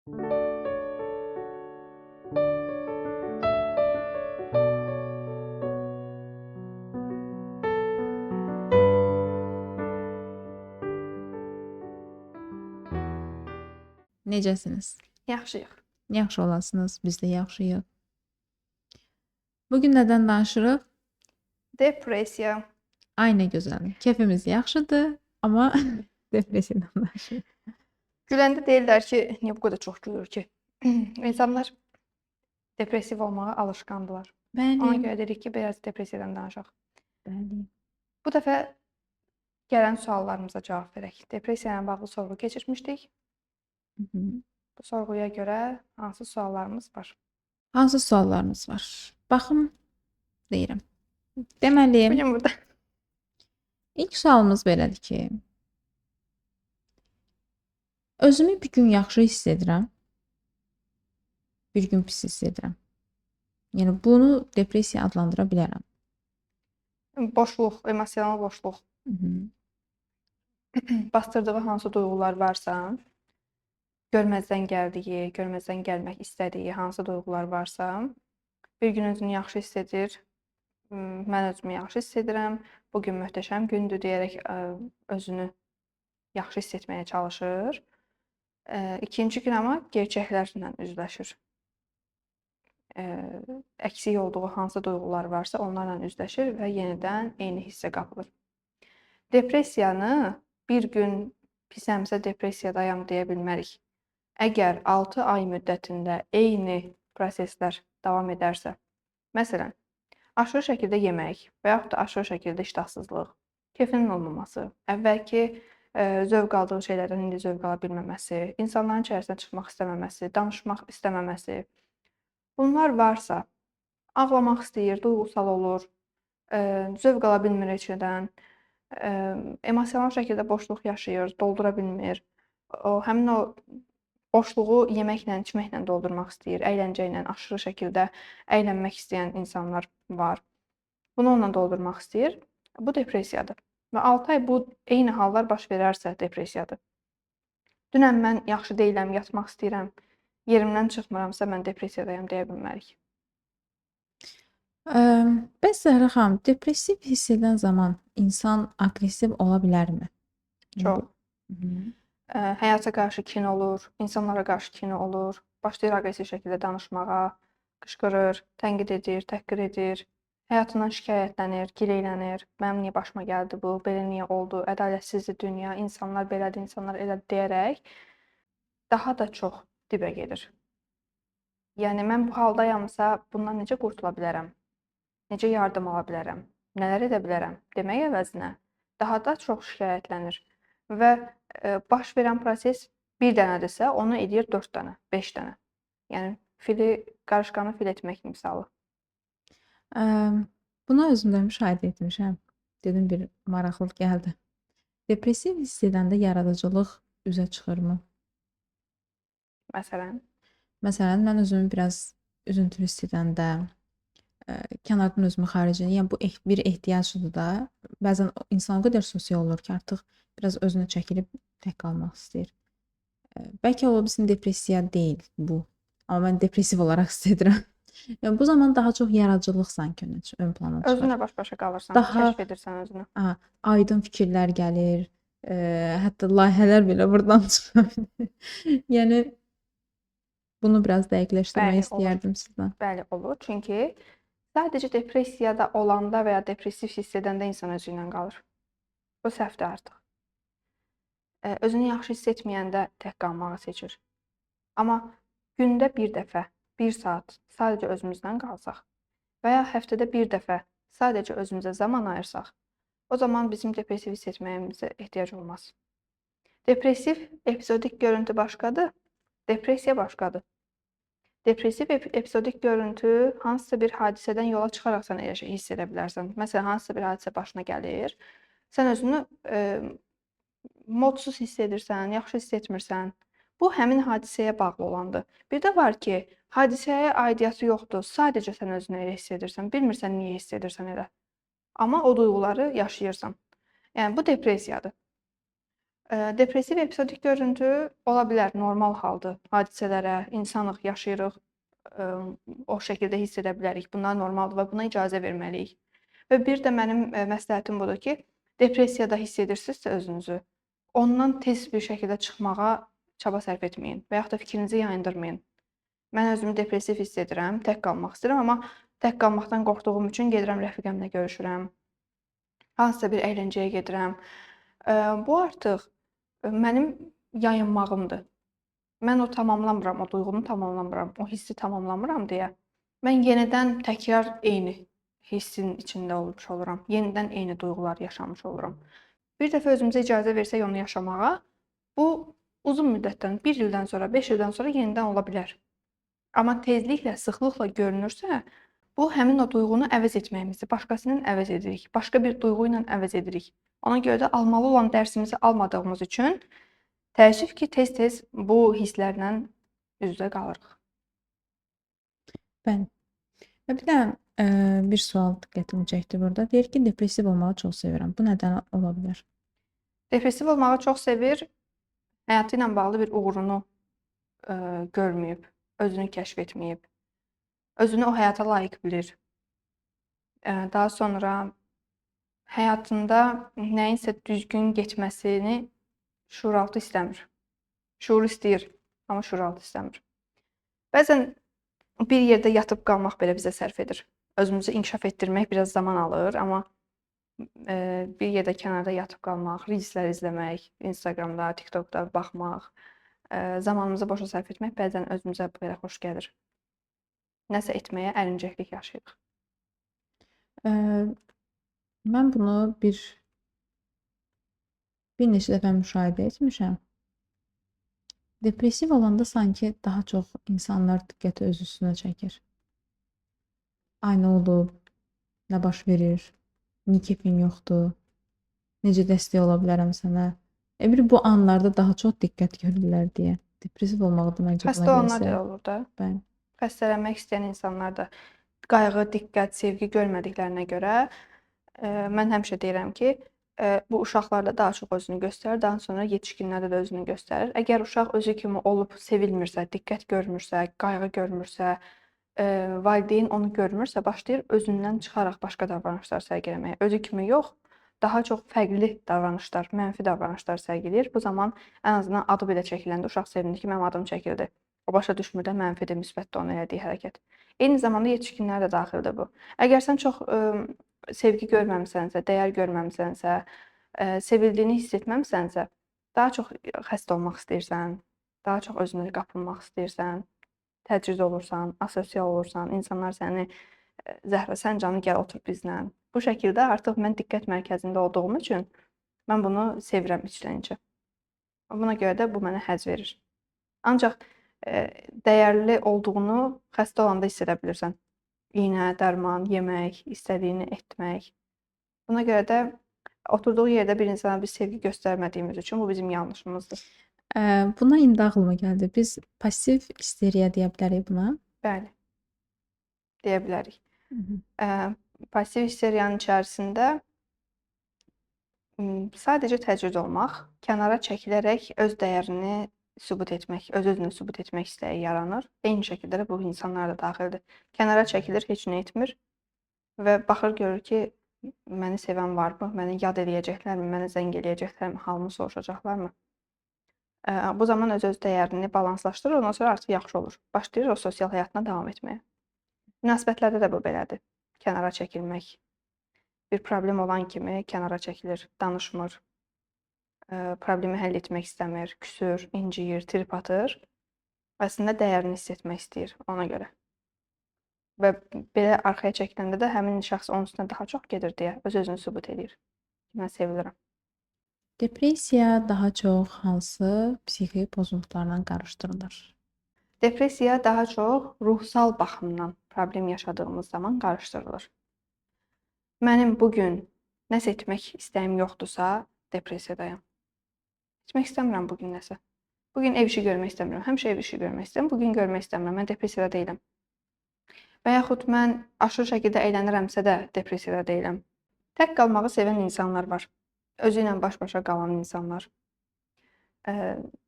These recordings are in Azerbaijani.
Necəsiniz? Yaxşıyıq. Yaxşı olasınız, biz də yaxşıyıq. Bu gün nədən danışırıq? Depressiya. Ay nə gözəl. Kefimiz yaxşıdır, amma depressiyadan danışırıq. Güləndə deyirlər ki, niyə bu qədər çox gülür ki? İnsanlar depressiv olmağa alışqandılar. Bəli. Ona görə dedik ki, biraz depressiyadan danışaq. Bəli. Bu dəfə gələn suallarımıza cavab verək. Depressiya ilə bağlı sorğu keçirmişdik. Bu sorğuya görə hansı suallarımız var? Hansı suallarımız var? Baxım, deyirəm. Deməli, Bu gün burada ilk sualımız belədir ki, özümü bir gün yaxşı hiss edirəm, bir gün pis hiss edirəm. Yəni bunu depressiya adlandıra bilərəm. Boşluq, emosional boşluq. Bastırdığı hansı duyğular varsa, görməzdən gəldiyi, görməzdən gəlmək istədiyi hansı duyğular varsa, bir gün özünü yaxşı hiss edir, mən özümü yaxşı hiss edirəm, bu gün möhtəşəm gündür deyərək özünü yaxşı hiss etməyə çalışır. İkinci gün amma gerçəklərlə üzləşir. Əksik olduğu hansı duyğular varsa onlarla üzləşir və yenidən eyni hissə qapılır. Depressiyanı bir gün pisəmsə depressiyadayam deyə bilmərik. Əgər 6 ay müddətində eyni proseslər davam edərsə, məsələn, aşırı şəkildə yemək və yaxud da aşırı şəkildə iştahsızlıq, kefinin olmaması, əvvəlki zövq aldığı şeylərdən indi zövq ala bilməməsi, insanların içərisinə çıxmaq istəməməsi, danışmaq istəməməsi, bunlar varsa, ağlamaq istəyir, duyğusal olur, zövq ala bilmir heç nədən, emosional şəkildə boşluq yaşayır, doldura bilmir. O, həmin o boşluğu yeməklə, içməklə doldurmaq istəyir, əyləncə ilə, aşırı şəkildə əylənmək istəyən insanlar var. Bunu onunla doldurmaq istəyir. Bu depressiyadır. Və 6 ay bu eyni hallar baş verərsə depressiyadır. Dünən mən yaxşı deyiləm, yatmaq istəyirəm, yerimdən çıxmıramsa mən depressiyadayam deyə bilmərik. Bəs Zəhra xanım, depressiv hiss edən zaman insan aqressiv ola bilərmi? Çox. Həyata qarşı kin olur, insanlara qarşı kin olur, başlayır aqressiv şəkildə danışmağa, qışqırır, tənqid edir, təhqir edir, həyatından şikayətlənir, gileylənir. Mənim niyə başıma gəldi bu, belə niyə oldu, ədalətsizdir dünya, insanlar belədir, insanlar elədir deyərək daha da çox dibə gedir. Yəni mən bu haldayamsa bundan necə qurtula bilərəm? Necə yardım ala bilərəm? Nələr edə bilərəm? Demək əvəzinə daha da çox şikayətlənir və baş verən proses bir dənədirsə, onu edir 4 dənə, 5 dənə. Yəni fili, qarışqanı fil etmək misalı. Bunu özümdə müşahidə etmişəm. Dedim bir maraqlıq gəldi. Depressiv hiss edəndə yaradıcılıq üzə çıxırmı? Məsələn? Məsələn, mən özümü biraz üzüntülü hiss edəndə, kənardan özümü xaric edirəm. Yəni bu bir ehtiyacdır da. Bəzən insan o qədər sosial olur ki, artıq biraz özünə çəkilib tək qalmaq istəyir. Bəlkə ola bilsin depressiya deyil bu. Amma mən depressiv olaraq hiss edirəm. Yəni bu zaman daha çox yaradıcılıq sanki ön plana çıxır. Özünlə baş-başa qalırsan, daha, kəşf edirsən özünü. Aha, aydın fikirlər gəlir, hətta layihələr belə buradan çıxa bilir. Yəni bunu biraz dəqiqləşdirmək istəyərdim sizdən. Bəli, olur. Çünki sadəcə depressiyada olanda və ya depressiv hiss edəndə insan özü ilə qalır. Bu səhvdir artıq. Özünü yaxşı hiss etməyəndə tək qalmağı seçir. Amma gündə bir dəfə, bir saat sadəcə özümüzdən qalsaq və ya həftədə bir dəfə sadəcə özümüzə zaman ayırsaq, o zaman bizim depressiv hiss etməyimizə ehtiyac olmaz. Depressiv epizodik görüntü başqadır, depressiya başqadır. Depressiv epizodik görüntü hansısa bir hadisədən yola çıxaraq sən elə şey hiss edə bilərsən. Məsələn, hansısa bir hadisə başına gəlir, sən özünü modsuz hiss edirsən, yaxşı hiss etmirsən. Bu həmin hadisəyə bağlı olandır. Bir də var ki, hadisəyə aidiyyatı yoxdur. Sadəcə sən özünü elə hiss edirsən, bilmirsən niyə hiss edirsən elə. Amma o duyğuları yaşayırsan. Yəni bu depressiyadır. Depressiv epizodik görüntü ola bilər, normal haldır. Hadisələrə, insanıq, yaşayırıq, o şəkildə hiss edə bilərik. Bunlar normaldır və buna icazə verməliyik. Və bir də mənim məsləhətim budur ki, depressiyada hiss edirsinizsə özünüzü, ondan tez bir şəkildə çıxmağa çaba sərf etməyin və yaxud da fikrinizi yayındırmayın. Mən özümü depressiv hiss edirəm, tək qalmaq istəyirəm, amma tək qalmaqdan qorxduğum üçün gedirəm rəfiqəmlə görüşürəm. Hansısa bir əyləncəyə gedirəm. Bu artıq mənim yayınmağımdır. Mən o tamamlamıram, o duyğunu tamamlamıram, o hissi tamamlamıram deyə mən yenidən təkrar eyni hissin içində olmuş oluram. Yenidən eyni duyğular yaşamış oluram. Bir dəfə özümüzə icazə versək onu yaşamağa, bu uzun müddətdən, 1 ildən sonra, 5 ildən sonra yenidən ola bilər. Amma tezliklə, sıxlıqla görünürsə, bu həmin o duyğunu əvəz etməyimizi, başqasının əvəz edirik, başqa bir duyğu ilə əvəz edirik. Ona görə də almalı olan dərsimizi almadığımız üçün təəssüf ki, tez-tez bu hisslərlə üz-üzə qalırıq. Bəli. Və bir də bir sual diqqətimi çəkdi burada. Deyir ki, depressiv olmağı çox sevirəm. Bu nədən ola bilər? Depressiv olmağı çox sevir, həyatı ilə bağlı bir uğurunu görməyib, özünü kəşf etməyib, özünü o həyata layiq bilir. Daha sonra həyatında nəyinsə düzgün getməsini şuuraltı istəmir. Şuur istəyir, amma şuuraltı istəmir. Bəzən bir yerdə yatıb qalmaq belə bizə sərf edir. Özümüzü inkişaf etdirmək biraz zaman alır, amma bir yerdə kənarda yatıb qalmaq, reelslər izləmək, Instagramda, TikTokda baxmaq, zamanımızı boşa sərf etmək bəzən özümüzə belə xoş gəlir. Nəsə etməyə ərincəklik yaşayırıq. Mən bunu bir neçə dəfə müşahidə etmişəm. Depressiv olanda sanki daha çox insanlar diqqəti öz üstünə çəkir. Ay, nə olub, nə baş verir, niyə kefin yoxdur, necə dəstək ola bilərəm sənə. Bir bu anlarda daha çox diqqət görürlər deyə. Depressiv olmağı da məncə buna Xəstə olanlar görə da olur da. Bəli. Xəstələnmək istəyən insanlar da qayğı, diqqət, sevgi görmədiklərinə görə mən həmişə deyirəm ki, bu uşaqlarda daha çox özünü göstərir, daha sonra yetişkinlərdə də özünü göstərir. Əgər uşaq özü kimi olub sevilmirsə, diqqət görmürsə, qayğı görmürsə, valideyn onu görmürsə, başlayır özündən çıxaraq başqa davranışlar sərgiləməyə. Özü kimi yox, daha çox fərqli davranışlar, mənfi davranışlar sərgiləyir. Bu zaman ən azından adı belə çəkiləndə uşaq sevinir ki, mənim adım çəkildi. O başa düşmür də, mənfidir, müsbətdir onun elədiyi hərəkət. Eyni zamanda yetişkinlər də daxildir bu. Əgər sən çox sevgi görməmisənsə, dəyər görməmisənsə, sevildiyini hiss etməmisənsə, daha çox xəstə olmaq istəyirsən, daha çox özünə qapılmaq istəyirsən, təcrid olursan, asosial olursan, insanlar səni Zəhra, sən canı gəl otur bizlə. Bu şəkildə artıq mən diqqət mərkəzində olduğum üçün mən bunu sevirəm içdən içə. Buna görə də bu mənə həzz verir. Ancaq dəyərli olduğunu xəstə olanda hiss edə bilirsən. İynə, dərman, yemək, istədiyini etmək. Buna görə də oturduğu yerdə bir insana biz sevgi göstərmədiyimiz üçün bu bizim yanlışımızdır. Buna indi ağlıma gəldi. Biz pasiv isteriya deyə bilərik buna. Bəli. Deyə bilərik. Pasiv isteriyanın içərisində sadəcə təcrid olmaq, kənara çəkilərək öz dəyərini sübut etmək, öz-özünü sübut etmək istəyi yaranır. Eyni şəkildə də bu insanlar da daxildir. Kənara çəkilir, heç nə etmir və baxır, görür ki, məni sevən varmı, məni yad eləyəcəklərmi, mənə zəng eləyəcəklərmi, halımı soruşacaqlarmı? Bu zaman öz-öz dəyərini balanslaşdırır, ondan sonra artıq yaxşı olur. Başlayır o sosial həyatına davam etməyə. Münasibətlərdə də bu belədir. Kənara çəkilmək. Bir problem olan kimi kənara çəkilir, danışmır, problemi həll etmək istəmir, küsür, inciyir, trip atır. Əslində dəyərini hiss etmək istəyir ona görə. Və belə arxaya çəkiləndə də həmin şəxs onun üstünə daha çox gedir deyə öz-özünü sübut edir. Mən sevilirəm. Depressiya daha çox hansı psixi pozuntularla qarışdırılır? Depressiya daha çox ruhsal baxımdan problem yaşadığımız zaman qarışdırılır. Mənim bugün nəsə etmək istəyim yoxdursa, depressiyadayam. Etmək istəmirəm bugün nəsə. Bugün ev işi görmək istəmirəm. Həmişə ev işi görmək istəyirəm. Bugün görmək istəmirəm. Mən depressiyada deyiləm. Və yaxud mən aşırı şəkildə əylənirəmsə də depressiyada deyiləm. Tək qalmağı sevən insanlar var. Özü ilə baş-başa qalan insanlar.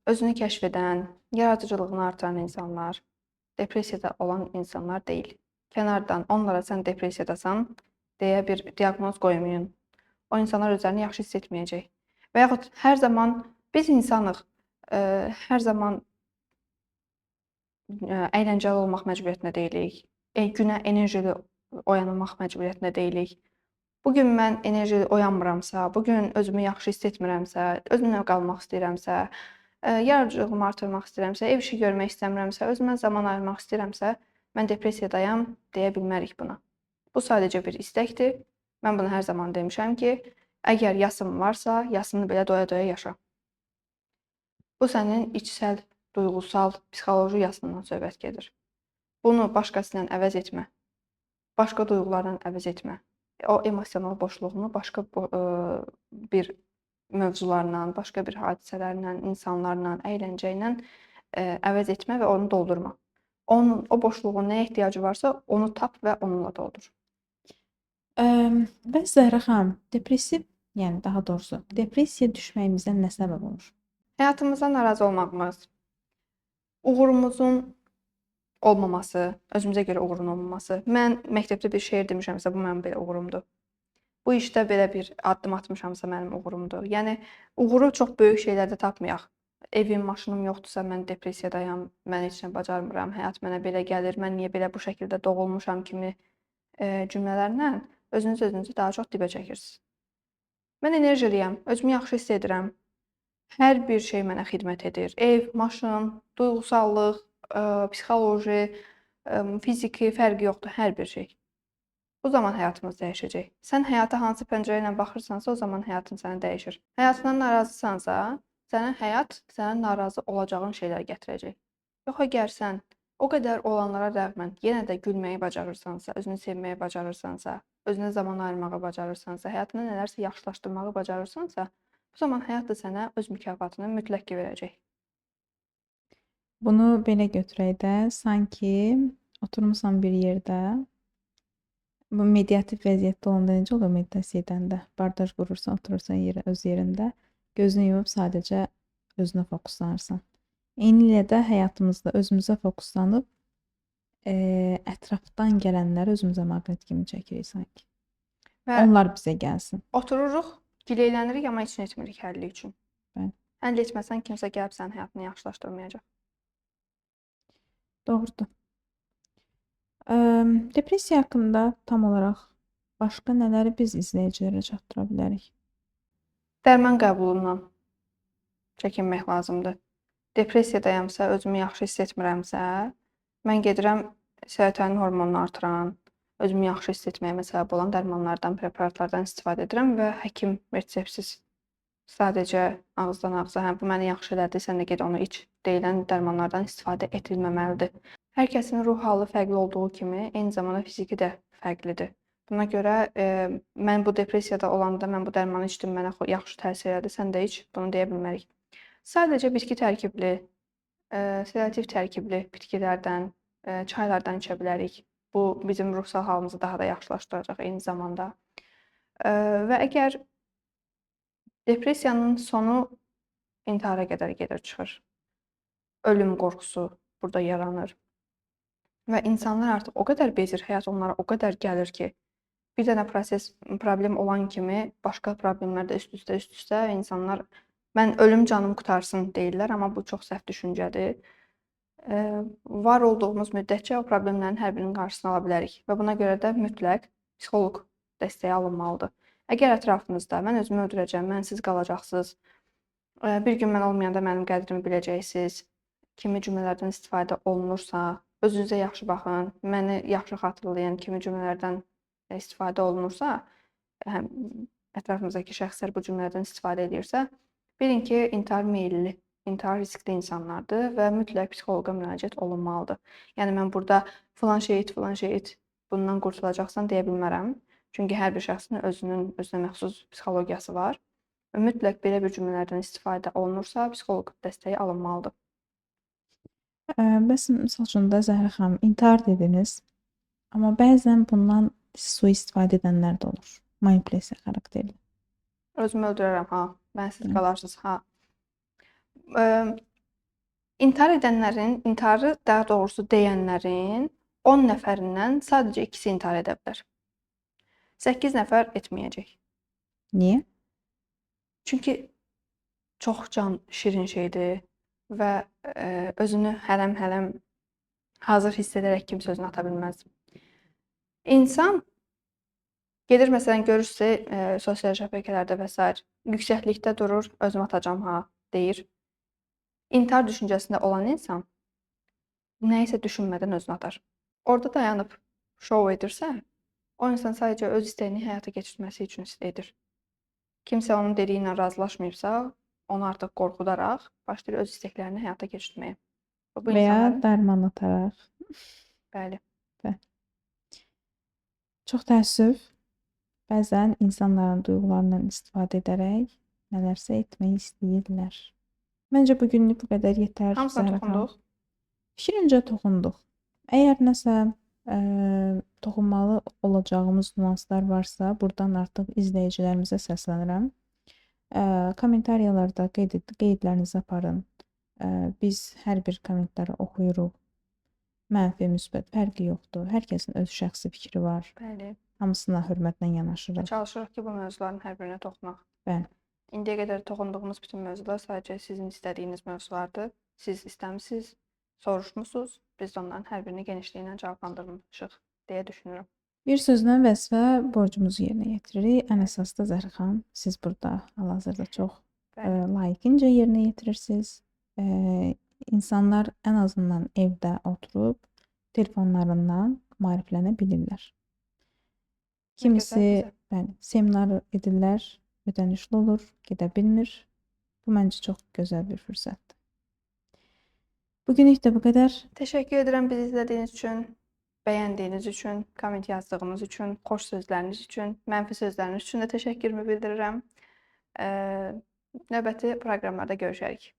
Özünü kəşf edən, yaradıcılığını artıran insanlar depressiyada olan insanlar deyil. Kənardan onlara sən depressiyadasan deyə bir diaqnoz qoymayın. O insanlar özlərini yaxşı hiss etməyəcək. Və yaxud hər zaman biz insanıq, hər zaman əyləncəli olmaq məcburiyyətində deyilik. Günə enerjili oyanmaq məcburiyyətində deyilik. Bu gün mən enerjili oyanmıramsa, bu gün özümü yaxşı hiss etmirəmsə, özümlə qalmaq istəyirəmsə, yaradıcılığımı artırmaq istəyirəmsə, ev işi görmək istəmirəmsə, özümə zaman ayırmaq istəyirəmsə, mən depressiyadayam deyə bilmərik buna. Bu sadəcə bir istəkdir. Mən bunu hər zaman demişəm ki, əgər yasın varsa, yasını belə doya-doya yaşa. Bu sənin içsel, duyğusal, psixoloji yasından söhbət gedir. Bunu başqası ilə əvəz etmə. Başqa duyğularla əvəz etmə. O emosional boşluğunu başqa bir mövzularla, başqa bir hadisələrlə, insanlarla, əyləncə ilə əvəz etmə və onu doldurma. Onun o boşluğun nəyə ehtiyacı varsa, onu tap və onunla doldur. Bəs Zəhra xanım, depressiv, yəni daha doğrusu depressiyaya düşməyimizə nə səbəb olur? Həyatımızdan narazı olmağımız, uğurumuzun olmaması, özümüzə görə uğurun olmaması. Mən məktəbdə bir şeir demişəmsə, bu mənim belə uğurumdur. Bu işdə belə bir addım atmışamsa, mənim uğurumdur. Yəni uğuru çox böyük şeylərdə tapmayaq. Evim, maşınım yoxdursa, mən depressiyadayam, mən heç nə bacarmıram, həyat mənə belə gəlir, mən niyə belə bu şəkildə doğulmuşam kimi cümlələrlə özünüz özünüzü daha çox dibə çəkirsiniz. Mən enerjiliyəm, özümü yaxşı hiss edirəm. Hər bir şey mənə xidmət edir. Ev, maşın, duyğusallıq, psixoloji, fiziki fərqi yoxdur, hər bir şey. Bu zaman həyatımız dəyişəcək. Sən həyata hansı pəncərə ilə baxırsansa, o zaman həyatın səni dəyişir. Həyatından narazısansa, sənin həyat sənə narazı olacağın şeylər gətirəcək. Yox, əgər sən o qədər olanlara rəğmən yenə də gülməyi bacarırsansa, özünü sevməyi bacarırsansa, özünə zaman ayırmağı bacarırsansa, həyatını nələrsə yaxşılaşdırmağı bacarırsansa, bu zaman həyat da sənə öz mükafatını mütləq ki verəcək. Bunu belə götürək də, sanki oturmusan bir yerdə, bu mediativ vəziyyətdə olanda necə olur meditasiya edəndə? Bardaj qurursan, oturursan yerə, öz yerində, gözünü yumub sadəcə özünə fokuslanırsan. Eynilə də həyatımızda özümüzə fokuslanıb ətrafdan gələnləri özümüzə maqnit kimi çəkirik sanki. Və onlar bizə gəlsin. Otururuq, gileylənirik, amma heç nə etmirik həlli üçün. Bəli. Həll etməsən kimsə gəlib sənin həyatını yaxşılaşdırmayacaq. Doğrudur. Depressiya haqqında tam olaraq başqa nələri biz izləyicilərə çatdıra bilərik? Dərman qəbulundan çəkinmək lazımdır. Depressiyadayamsa, özümü yaxşı hiss etmirəmsə, mən gedirəm serotonin hormonunu artıran, özümü yaxşı hiss etməyə səbəb olan dərmanlardan, preparatlardan istifadə edirəm və həkim reseptsiz sadəcə ağızdan ağıza, hə, bu məni yaxşı elədi, sən də get onu iç deyilən dərmanlardan istifadə edilməməlidir. Hər kəsin ruh halı fərqli olduğu kimi, eyni zamanda fiziki də fərqlidir. Buna görə mən bu depressiyada olanda mən bu dərmanı içdim, mənə yaxşı təsir elədi, sən də iç, bunu deyə bilmərik. Sadəcə bitki tərkibli, sedativ tərkibli bitkilərdən, çaylardan içə bilərik. Bu bizim ruhsal halımızı daha da yaxşılaşdıracaq eyni zamanda. Və əgər depressiyanın sonu intihara qədər gedir, çıxır. Ölüm qorxusu burada yaranır. Və insanlar artıq o qədər bezir, həyat onlara o qədər gəlir ki, bir dənə proses, problem olan kimi başqa problemlər də üst-üstə insanlar mən ölüm canım qurtarsın deyirlər, amma bu çox səhv düşüncədir. Var olduğumuz müddətcə o problemlərin hər birinin qarşısını ala bilərik və buna görə də mütləq psixoloq dəstəyi alınmalıdır. Əgər ətrafınızda mən özümü öldürəcəm, mənsiz qalacaqsınız, bir gün mən olmayanda mənim qədrimi biləcəksiniz kimi cümlələrdən istifadə olunursa, özünüzə yaxşı baxın, məni yaxşı xatırlayın kimi cümlələrdən istifadə olunursa, həm ətrafımızdakı şəxslər bu cümlələrdən istifadə edirsə, bilin ki, intihar meyilli, intihar riskli insanlardır və mütləq psixoloqa müraciət olunmalıdır. Yəni mən burada filan şey et, filan şey et, bundan qurtulacaqsan deyə bilmərəm. Çünki hər bir şəxsin özünün özünə məxsus psixologiyası var. Və mütləq belə bir cümlələrdən istifadə olunursa, psixoloq dəstəyi alınmalıdır. Bəs misal üçün də Zəhra xanım, intihar dediniz, amma bəzən bundan sui-istifadə edənlər də olur. Manipulyasiya xarakterli. Özümü öldürərəm, ha. Mənsiz qalarsınız, ha. İntihar edənlərin, intiharı daha doğrusu deyənlərin 10 nəfərindən sadəcə ikisi intihar edə bilər. 8 nəfər etməyəcək. Niyə? Çünki çox can şirin şeydir və özünü hələm-hələm hazır hiss edərək kimsə özünü ata bilməz. İnsan gedir, məsələn, görürsə sosial şəbəkələrdə və sair, yüksəklikdə durur, özümü atacam ha, deyir. İntihar düşüncəsində olan insan nəyisə düşünmədən özünü atar. Orada dayanıb şou edirsə, o insan sadəcə öz istəyini həyata keçirməsi üçün edir. Kimsə onun dediyi ilə razılaşmayıbsa, onu artıq qorxudaraq başlayır öz istəklərini həyata keçirməyə. Bu və ya insanların... dərman ataraq. Bəli. Bəli. Çox təəssüf. Bəzən insanların duyğularından istifadə edərək nələrsə etmək istəyirlər. Məncə bu günlük bu qədər yetər. Hamısına toxunduq. Fikrimcə toxunduq. Əgər nəsə toxunmalı olacağımız nüanslar varsa, buradan artıq izləyicilərimizə səslənirəm. Kommentariyalarda qeydlərinizi aparın. Biz hər bir kommentləri oxuyuruq. Mənfi, müsbət fərqi yoxdur. Hər kəsin öz şəxsi fikri var. Bəli. Hamısına hörmətlə yanaşırıq. Çalışırıq ki, bu mövzuların hər birinə toxunaq. Bəli. İndiyə qədər toxunduğumuz bütün mövzular sadəcə sizin istədiyiniz mövzulardır. Siz istəmisiniz, soruşmusunuz. Biz də onların hər birini genişliyi ilə cavablandırmışıq deyə düşünürəm. Bir sözlə vəzifə borcumuzu yerinə yetiririk. Ən əsası da Zəhra xanım, siz burada hal-hazırda çox layiqincə yerinə yetirirsiniz. İnsanlar ən azından evdə oturub telefonlarından maariflənə bilirlər. Kimisi bəli, seminar edirlər, ödənişli olur, gedə bilmir. Bu məncə çox gözəl bir fürsətdir. Bugünlük də bu qədər. Təşəkkür edirəm bizi izlədiyiniz üçün, bəyəndiyiniz üçün, komment yazdığınız üçün, xoş sözləriniz üçün, mənfi sözləriniz üçün də təşəkkürümü bildirirəm. Növbəti proqramlarda görüşərik.